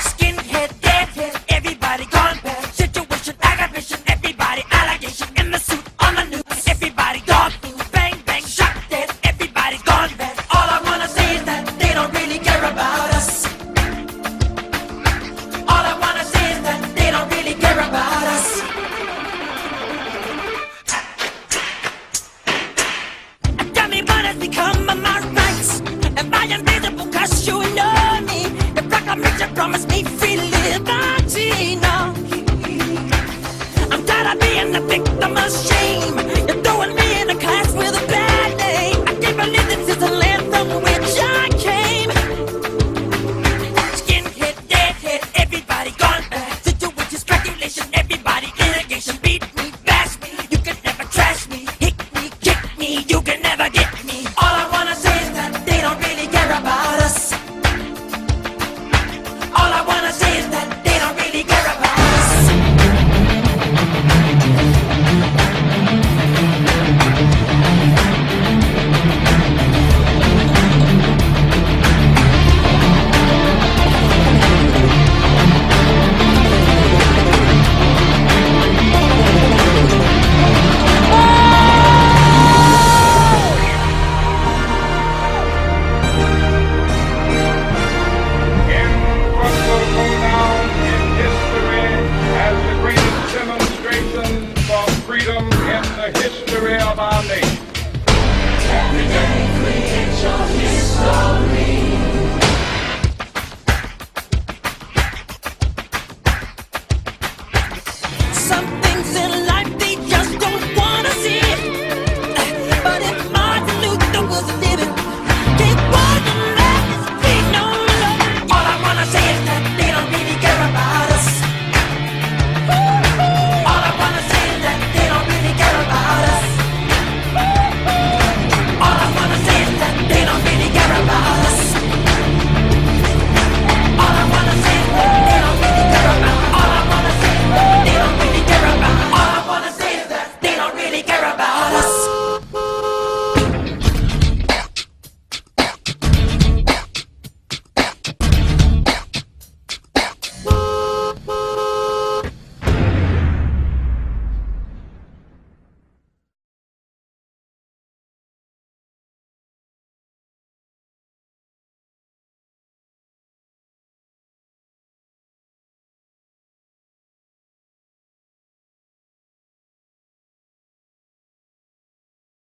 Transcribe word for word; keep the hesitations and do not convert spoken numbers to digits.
Skinhead, deadhead, everybody gone bad. Situation, aggravation, everybody allegation. In the suit, on the news, everybody dog food. Bang, bang, shot dead, everybody's gone bad. All I wanna say is that they don't really care about us. All I wanna say is that they don't really care about us. Tell me what has become of my rights. Am I invisible 'cause you know me? The proclamation promised me free liberty. No, I'm tired of being the victim of shame. You're throwing me in a class with a bad name. I can't believe this is the land from which I came. Skinhead, deadhead, everybody gone bad. Situation, strangulation, everybody litigation. Beat me, bash me, you can never trash me. Hit me, kick me, you can never get me. All I wanna say is that they don't really care about us. All I wanna say is that they don't really care about us. In what will go down in history as the greatest demonstration for freedom in the history of our nation. Every day creates your history. Some things in life they just don't wanna see. But if Martin Luther was living, he wouldn't let us be no longer. All I wanna say is that they don't really care about us. All I wanna say is that they don't really care about us. All I wanna say is that they don't really care about us. All I wanna say is that they don't really care about. All I wanna say is that they don't really care about. All I wanna say is that they don't really care about.